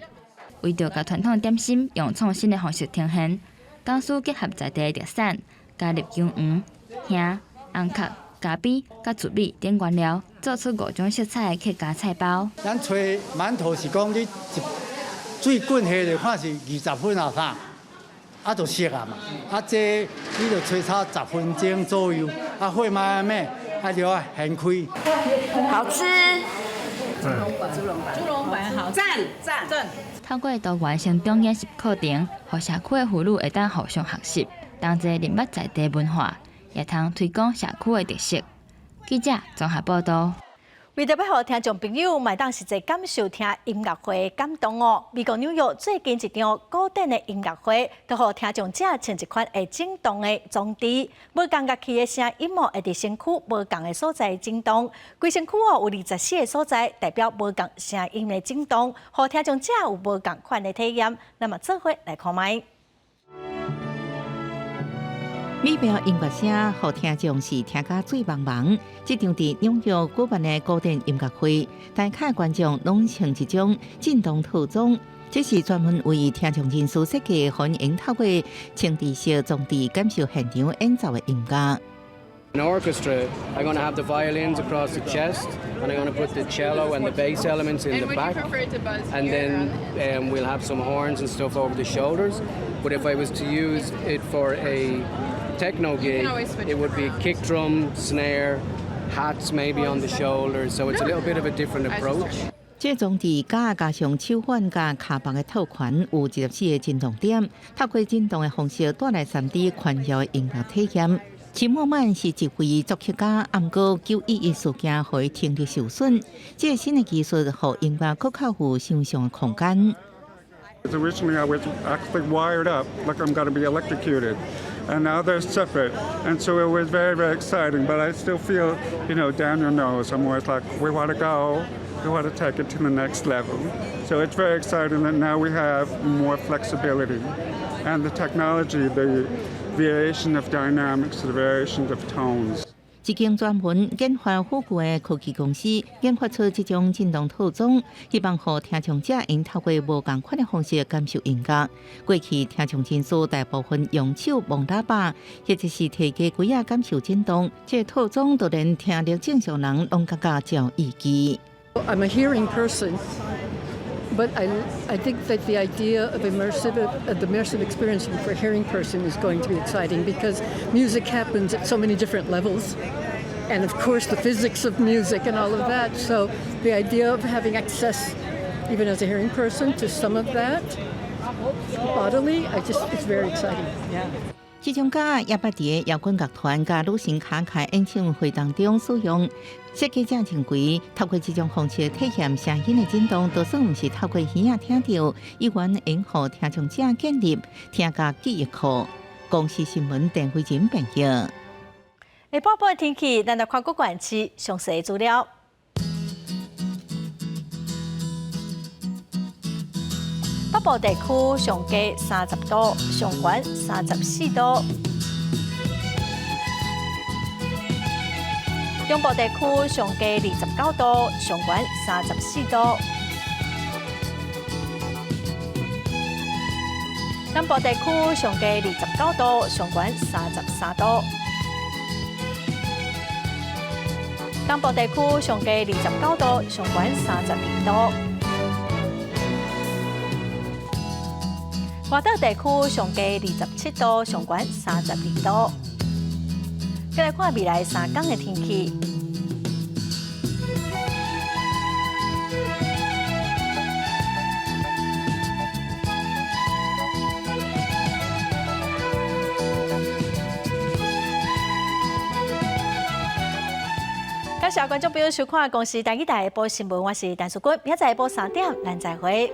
為著共傳統點心用創新的方式呈現，講師結合在地特產，加入薑黃、香、紅殼、咖啡、佮糯米等原料，做出五種色彩的客家菜包。咱炊饅頭是講你一水滾下就看是20分啊啥，啊就熟啊嘛。啊這你就炊差10分鐘左右，啊火慢慢啊就愛掀開。好吃。豬籠粄，豬籠粄好，讚讚讚。透過多元成長研習課程，予社區的婦女會當互相學習，同齊認捌在地文化，也通推廣社區的特色。記者綜合報導。為著欲予聽眾朋友嘛會當實際感受聽音樂會的感動哦，美國紐約最近一場古典的音樂會，都予聽眾者穿一款會震動的裝置，無仝樂器的聲音哦，會佇身軀無仝的所在震動。規身軀哦有24個所在，代表無仝聲音的震動，予聽眾者有無仝款的體驗。咱嘛做伙來看覓。美妙音樂聲，予聽眾是聽甲醉茫茫。這場佇紐約舉辦的古典音樂會，台下觀眾攏穿一種震動套裝，這是專門為聽障人士設計，予𪜶透過穿戴式裝置感受現場演奏的音樂。 An orchestra, I'm going to have the violins across the chest, and I'm going to put the cello and the bass elements in the back, and then we'll have some horns and stuff over the shoulders. But if I was to use it for a techno gig, it would be kick drum, snare, hats maybe on the shoulders. So it's a little bit of a different approach. 這裝置加上手腕佮跤脛的套環，有24個震動點，透過震動的方式帶來3D 環繞的音樂體驗。齊默曼是一位作曲家，毋過911事件予伊聽力受損。這個新的技術，予音樂閣較有想像的空間。 Originally, I was actually wired up like I'm going to be electrocuted, and now they're separate, and so it was very, very exciting. But I still feel down your nose. I'm always like, we want to go, we want to take it to the next level. So it's very exciting that now we have more flexibility, and the technology, the variation of dynamics, the variation of tones. 一間專門研發輔具的科技公司研發出這種震動套裝，希望予聽障者𪜶透過無仝款的方式感受音樂。過去聽障人士大部分用手摸喇叭，或者是提雞仔感受震動。這個套裝就連聽力正常人攏感覺真有意義。 I'm a hearing person, but I think that the idea of the immersive experience for a hearing person is going to be exciting because music happens at so many different levels. And of course the physics of music and all of that. So the idea of having access, even as a hearing person, to some of that bodily, I just, it's very exciting. Yeah. 這種歌也捌佇搖滾樂團佮女神卡卡演唱會當中使用。設計者認為，透過這種方式體驗聲音的震動，就算毋是透過耳仔聽著，依然會予聽眾者建立聽覺記憶庫。公視新聞鄧慧珍編譯。下晡晡的天氣，咱來看各縣市詳細資料。北部地區上低30度，上懸34度；中部地區上低29度，上懸34度；南部地區上低29度，上懸33度；東部地區上低29度，上懸32度。外島地區上低27度，上懸32度。再來看未來3天的天氣。感謝觀眾朋友收看《公視台語台》下晡新聞，我是陳淑君，明仔載下晡3點，咱再會。